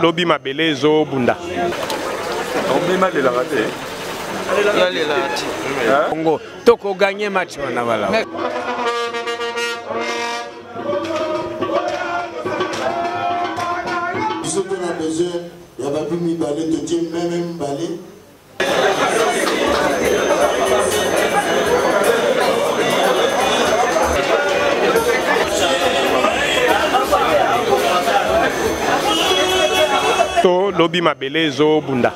lobi mabele ezobunda. Omema alelaka te. Alelaka te. Congo toko gagner match wana wala. Biso tona besoin ya babi mibale totie meme mibale. To lobi mabele ezobunda,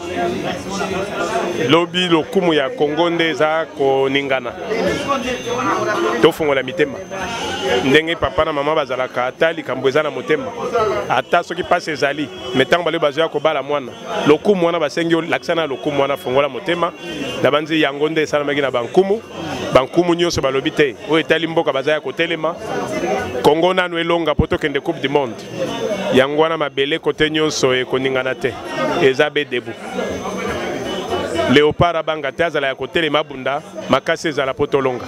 lobi lokumu ya Congo nde eza koningana. Tofongola mitema ndenge papa na mama bazalaka, ata likambo eza na motema, ata soki mpasi ezali, me ntango balobi bazoya kobala mwana, lokumu wana basengi olakisa na lokumu wana, fongola motema. Na banzi yango nde esalamaki na bankumu. Bankumu nyonso balobi te oyo etali mboka baza ya kotelema. Congo nanu elonga po tokende Coupe du Monde. Yango wana mabele kote nyonso ekoningana te, eza be debout. Léopard abanga te, azala ya kotelema, abunda makasi, ezala po tolonga.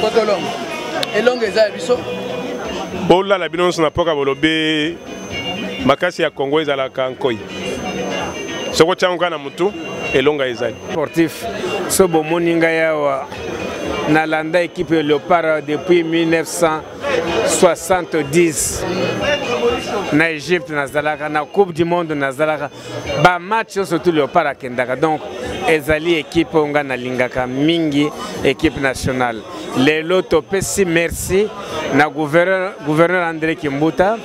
Po tolonga. Elonga eza ya biso. Bolala bino nyonso na mpoka, bolobi makasi ya Congo ezalaka nkoi. Soko tiango kaka na mutu, elonga ezali. Sportif, so bomoni ngai awa, nalanda équipe ya Léopard depuis 1970 na Egypte, nazalaka na Coupe du Monde, nazalaka ba match nyonso tu Léopard akendaka. Donc ezali équipe oyo ngai nalingaka mingi, équipe nationale. Lelo topesi merci na gouverneur André Kimbuta,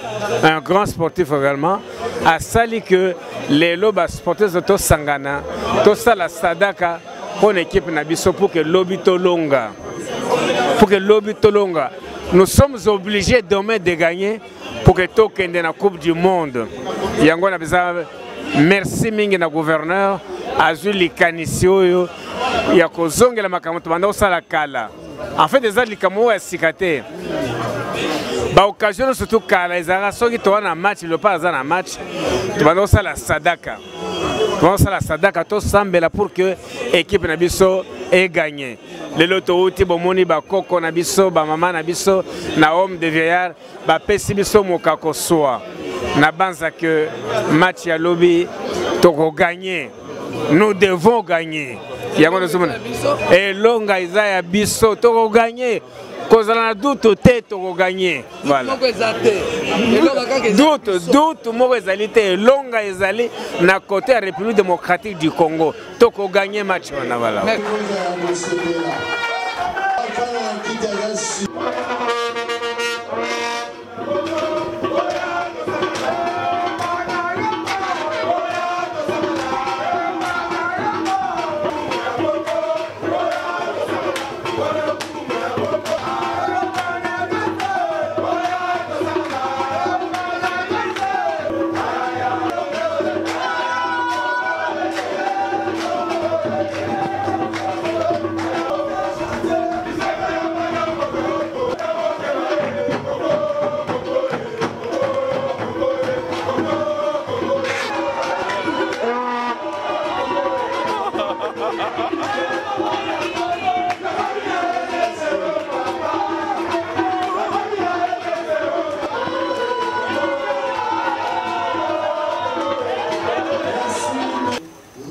un grand sportif également, asali que lelo ba sportifs tosangana, tosala sadaka pour l'équipe na biso pour que lobi tolonga. Pour que lobi tolonga. Nous sommes obligés demain de gagner pour que tokende na Coupe du Monde. Yango na bisa merci mingi na gouverneur azwi likanisi oyo ya kozongela makambo tobanda kosala kala. En fait eza likambo oyo ya sika te. Ba occasion nyonso tu kala ezalaka soki toza na match, Léopard aza na match, tobanda kosala sadaka. Tobanda kosala sadaka, tosambela pour que équipe na biso eganye. Lelo touti bomoni bakoko na biso, bamama na biso na homme de vieillard bapesi biso mokako swa. Na banza que match ya lobi tokoganye. Nous devons gagner. Yango nazomona elonga eza ya biso, tokoganye. Kozala na doute te, tokoganye. Voilà. Doute, doute moko ezali te, elonga ezali na côté ya République démocratique du Congo. Tokoganye match wana, voilà.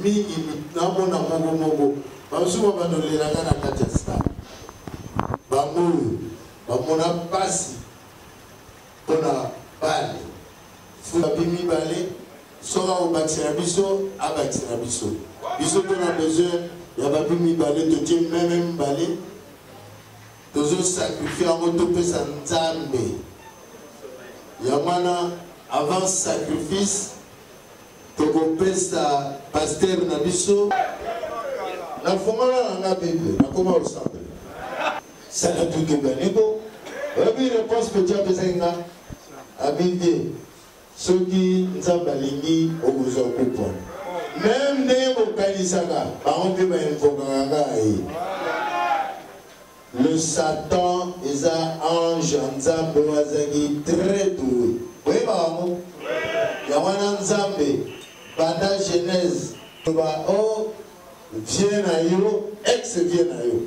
Mingi namona moko moko bamosusu babandolelaka na kati ya stade, bango oyo bamona mpasi mpona bale babi mibale, soki akobakisela biso, abakisela biso. Biso tona besoin ya babi mibale, totie meme mibale, tozosakrifie yango, topesa Nzambe yango wana. Avant sacrifice tokopesa pasteur na biso. Nafongola na nga Bible, nakoma kosambela, sala tukebaniko. Oyebi réponse petit apesaki nga? Abi te, soki Nzambe alingi okozwa coupe wana. Meme ndenge bokanisaka, bango mpe bainvokaka ngai. Le Satan eza ange ya Nzambe oyo azalaki très doué. Boyebaka yango? Yango wana Nzambe banda Genèse loba o vie na yo, ex vie na yo.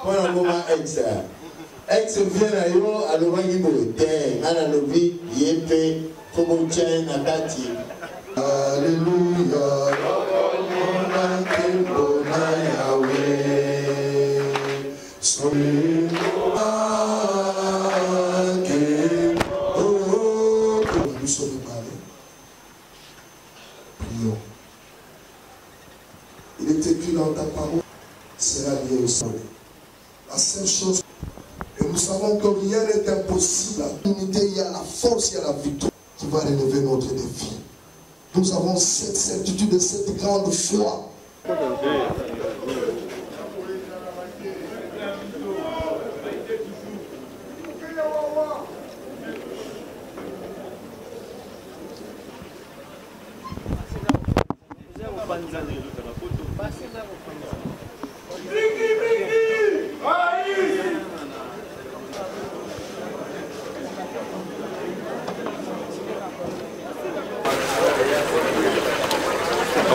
Mpo na koma ex ya ex vie na yo alobaki boye te, ngai nalobi ye mpe fo botia ye na kati. Alléluia. Mona nkembo na Yahweh. Soki- Nkembo. Biso mibale. Prions. Il est écrit dans ta parole, sera lié au soleil. La seule chose, et nous savons que rien n'est impossible. À l'unité, il y a la force, il y a la victoire qui va relever notre défi. Nous avons cette certitude et cette grande foi.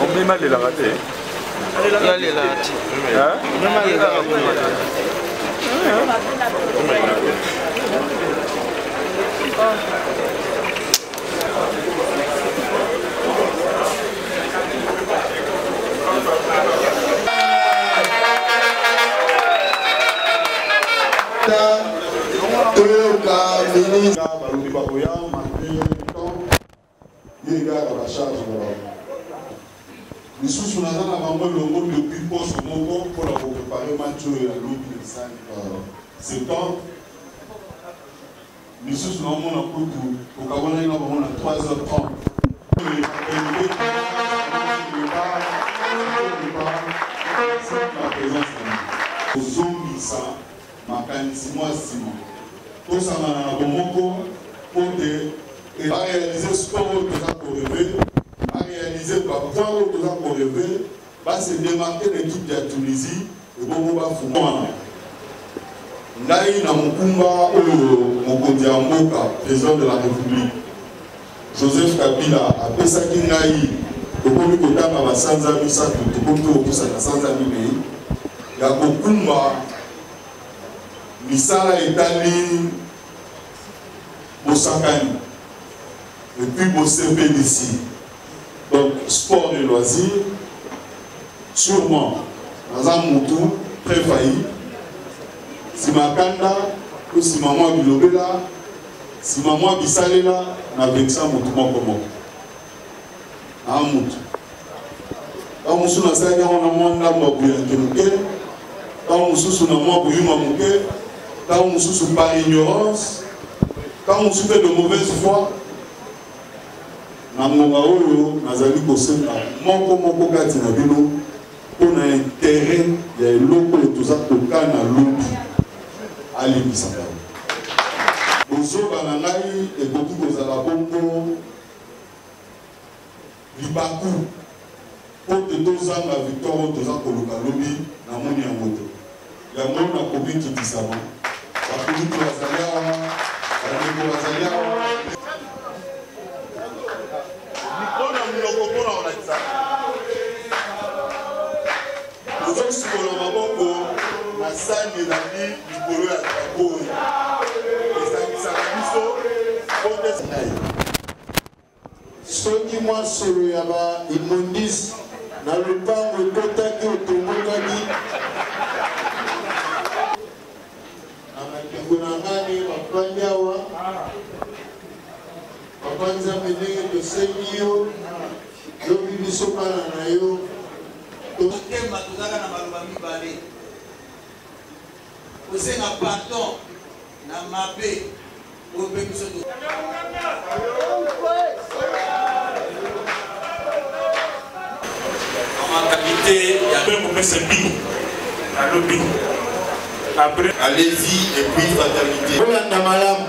Omema alelaka te. Alelaka te. Alelaka te. Toyoka ministre. Balobi bakoya malgré temps ye kaka bacharge na bango lisusu naza na bango elongo depuis poso moko mpona koprépare match oyo ya lobi le 5 septembre. Lisusu naomona kutu tokabwanaki na bango na 3h30. Kozongisa makanisi mwa nsima, tosangana na bomoko mpo te baréalise sport oyo toza korêver, baréalise bapoint oyo toza korêver, base démarquer na équipe ya Tunisie, ebongo bafuma wana. Ngai na mokumba oyo mokonzi ya mboka, président de la République Joseph Kabila, apesaki ngai, tokomi kotanga basanza 3, tokomi kopusana sanza 4 ya kokumba misala etali bosakani et puis bosepelisi, donc sport et loisir. Sûrement naza mutu très failli, nsima kanda to nsima mwa bilobela, nsima mwa bisalela na vexer motu moko moko na mutu. Ntango mosusu nasalaki yango na mwa ndambo ya buyanke moke, ntango mosusu na mwa buyuma moke, ntango mosusu par ignorance, ntango mosusu mpe de mauvaise foi. Na ngonga oyo nazali kosenga moko moko kati na bino, mpo na intérêt ya eloko oyo toza kokana lobi, alimbisa ngai. Bozoba na ngai ekoki kozala bongo libaku mpo te tozanga victoire oyo toza koluka lobi. Namoni yango te, yango nakomi kitisama. Bakulutu bazali awa, bandeko bazali awa. Mpona monoko, mpona kolakisa, tozosukola maboko na sani ezali likolo ya drapeau oyo esangisaka biso po te ngai. Soki mwa solo ya ba immondices na lopango ekotaki, otombokaki. Na bandeko na ngai ndenge bafandi awa, Papa Nzambe, ndenge tosengi yo lobi, biso bana na yo. Motema tozalaka na maloba mibale: kosenga pardon na mabe oyo mpe biso. Mentalité ya kopesa bi alobi après. Allez-y et puis fatalité. Kolanda malamu,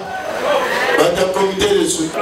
bato ya comité de soutien.